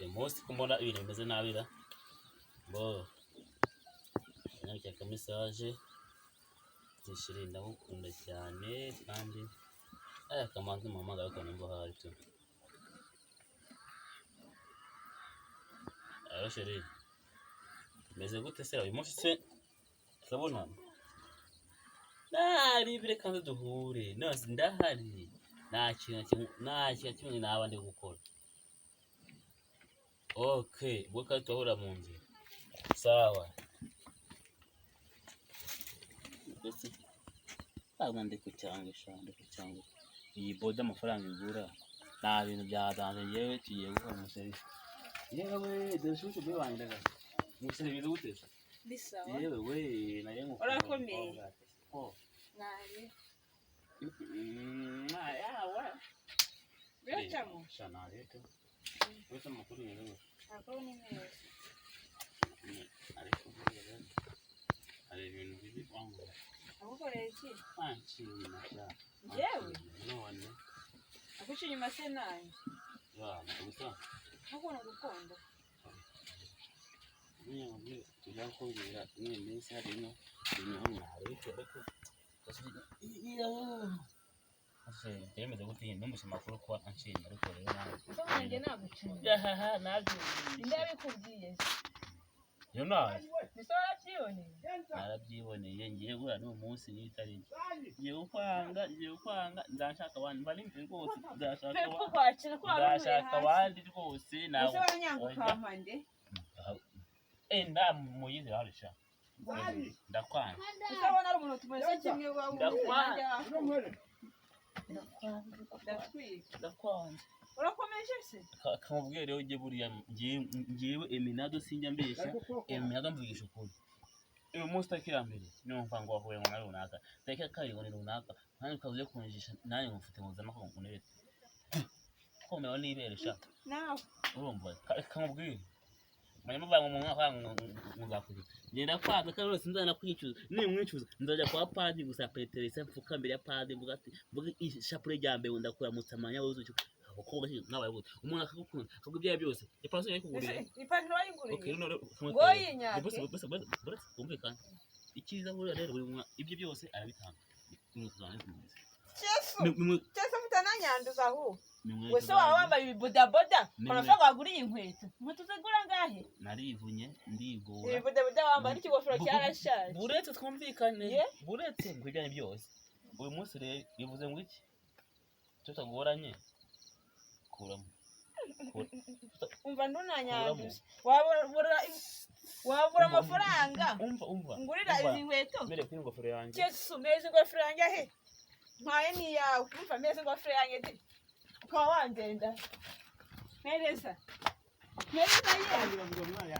Uyu munsi ko mbona ibintu bimeze nabi ra? Bo yandikiye aka message ati: "Chéri, ndagukunda cyane." Kandi aya kamanzi muhamagara, ariko numva ahari tu. Allo chéri, meze gute se uyu munsi? Se turabonana? Nari reka nze duhure nose, ndahari, nta kintu na kimwe, nta kintu na kimwe naba ndi gukora. Okay, ubwo kandi turahurira mu nzira. Sawa. Ndetse ntabwo ndi ku cyangwa sha, ndi ku cyangwa iyi boda amafaranga igura nta bintu byatanze. Yewe, tugiye gukora umuchéri. Yewe, dore shusho be wanjye ndaga umuchéri, bimeze gute se? Ni sawa. Yewe we, nari ngukunda. Urakomeye. Umukobwa. Oh. Nabi. Yawe. Biracamo. Sha, nareka wese amakuru meza gute? Ntabwo ni meza. Ariko buriya rero hari ibintu bibi wangura. Agukoreye iki? Wanciye inyuma sha. Njyewe? None. Aguca inyuma se nanjye? Bana gusa. N'ukuntu gukunda. Buriya nkubwire, tujya kukubwira muri iyi minsi harimo ibintu mwareke, ariko byemeze gute? Numvise amakuru ko anciye inyuma, ariko rero nawe Se nanjye naguca inyuma? Yahaha, nabyumvise. Ninde yabikubwiye se? Yo nawe. Ese warabyiboneye? Narabyiboneye. Ngiye guhura n'uwo munsi n'itariki, ngiye gukwanga, ngiye gukwanga, nzashaka abandi mbarinze rwose, nzashaka Pe ko abandi. kwakira ko wari uvuye Nzashaka hasi. abandi rwose nawe. Ese waranyanga ukampande? Eh, ndamuyizi harisha, ndakwanga. Ese wabona ari umuntu tumeze kimwe waba Ndakwanga. Ndatwika. Ndakwanga. Urakomeje se? Kamubwire rero, ujye buriya ngewe Eminado sinjya mbeshya, Eminado mvugisha ukuri. Uyu munsi tariki ya mbere numva ngo wahuye ngo na runaka, tariki ya kabiri ngo ni runaka, nanjye ukaza ujya kunjisha, nanjye ngo mfite ngo uzane ko ngo komewe n'ibere sha. Nawe. Urumva, kamubwire munyamuvanga mu mwaka ngo nzakugira ngenda kwanga kandi rwose nzanakwicuza. Nimwicuza nzajya kwa padiri gusa peteresa, mfuka mbere ya padiri, mvuga ati, mvuga ishapure rya mbere, ndakuramutsa amanya wuzuye abakobwa nabaye gute, umuntu akagukunda akaguha ibyawe byose, ipantaro yayikuguriye. Ese ipantaro wayinguriye? Okay, none Ngo yinyake. Bose bose bose kumvikana icyiza buriya rero buri muntu ibyo byose arabitanga, inkweto zanjye zimeze Yesu. Cyese mutananyanduza ahubwo. Ni inkweto Wese waba zanjye. wambaye ibibodaboda. Ni Amafaranga waguriye inkweto. Inkweto zigura angahe? Narivunye ndigora. Ibibodaboda wambaye n'ikigofero cyarashaje. Buretse twumvikane. Ye? Buretse ngo ibyanyu byose uyu munsi rero bivuze ngo iki tutagoranye, kuramo. Umva, ndunanyanduza. Wabura amafaranga. Umva, umva. Ngurira Umva. izi nkweto. Mbere kuri ingofero yanjye. Yesu, meza ingofero yanjye he? Mpaye n'iyawe. Umva, meza ingofero yanjye de. Ukaba wangenda. Mpereza. Mpereza ye.